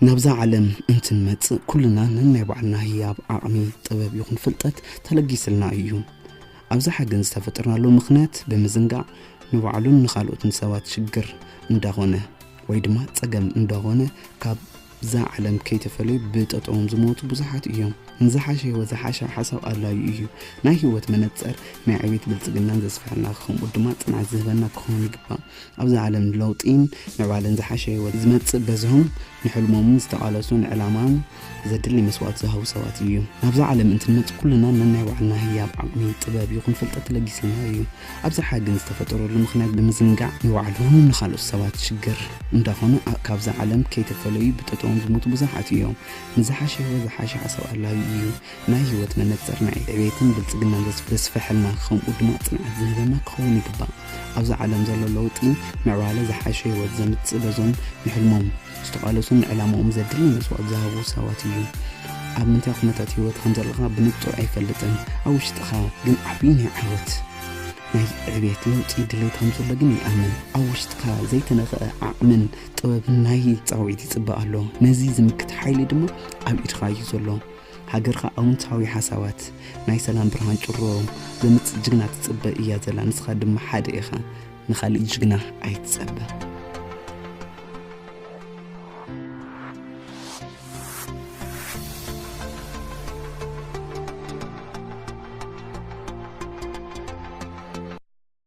ናብዛ ዓለም እንትንመጽእ ኩልና ነናይ ባዕልና ህያብ ዓቕሚ፣ ጥበብ ይኹን ፍልጠት ተለጊስልና እዩ። ኣብዛ ሓገን ዝተፈጠርናሉ ምኽንያት ብምዝንጋዕ ንባዕሉን ንኻልኦትን ሰባት ሽግር እንዳኾነ ወይ ድማ ጸገም እንዳኾነ ካብዛ ዓለም ከይተፈለዩ ብጠጠዎም ዝሞቱ ብዙሓት እዮም። ንዝሓሸ ህይወት ዝሓሸ ሓሳብ ኣላዩ እዩ። ናይ ህይወት መነጸር ናይ ዕቤት ብልጽግናን ዘስፍሐልና ከምኡ ድማ ጽንዓት ዝህበና ክኸውን ይግባእ። ኣብዛ ዓለም ለውጢን ምዕባለን ዝሓሸ ህይወት ዝመጽእ በዝሆም ንሕልሞምን ዝተቓለሱን ዕላማን ዘድሊ መስዋእቲ ዝሃቡ ሰባት እዩ። ናብዛ ዓለም እንትንመጽእ ኩልና ነናይ ባዕልና ህያብ ዓቕሚ፣ ጥበብ ይኹን ፍልጠት ተለጊስልና እዩ። ኣብዚ ሓገን ዝተፈጠረሉ ምኽንያት ብምዝንጋዕ ንባዕሉ ንኻልኦት ሰባት ሽግር እንዳኾነ ኣ- ካብዛ ዓለም ከይተፈለዩ ብጠጠዎም ዝሞቱ ብዙሓት እዮም። ንዝሓሸ ህይወት ዝሓሸ ሓሳብ ኣላዩ እዩ። ናይ ህይወት መነጸር ናይ ዕቤትን ብልጽግናን ዘስ- ዘስፍሐልና ከምኡ ድማ ጽንዓት ዝህበና ክኸውን ይግባእ። ኣብዚ ዓለም ዘሎ ለውጢ ምዕባለ ዝሓሸ ህይወት ዘምጽእ በዞም ንሕልሞም ዝተቓለሱን ንዕላማኦም ዘድሊ መስዋእቲ ዝሃቡ ሰባት እዩ። ኣብ ምንታይ ኩነታት ህይወት ከም ዘለኻ ብንጹር ኣይፈልጥን። ኣብ ውሽጥኻ ግን ዓብዪ ናይ ዓወት ናይ ዕቤት ለውጢ ድሌት ከም ዘሎ ግን ይኣምን። ኣብ ውሽጥኻ ዘይተነኽአ ዓቕምን ጥበብን ናይ ጻውዒት ይጽበ ኣሎ። ነዚ ዝምክት ሓይሊ ድማ ኣብ ኢድኻ እዩ ዘሎ። ሃገርካ ኣውንታዊ ሓሳባት ናይ ሰላም ብርሃን ጭሮ ዘምጽእ ጅግና ትጽበ እያ ዘላ። ንስኻ ድማ ሓደ ኢኻ። ንኻሊእ ጅግና ኣይትጸበ።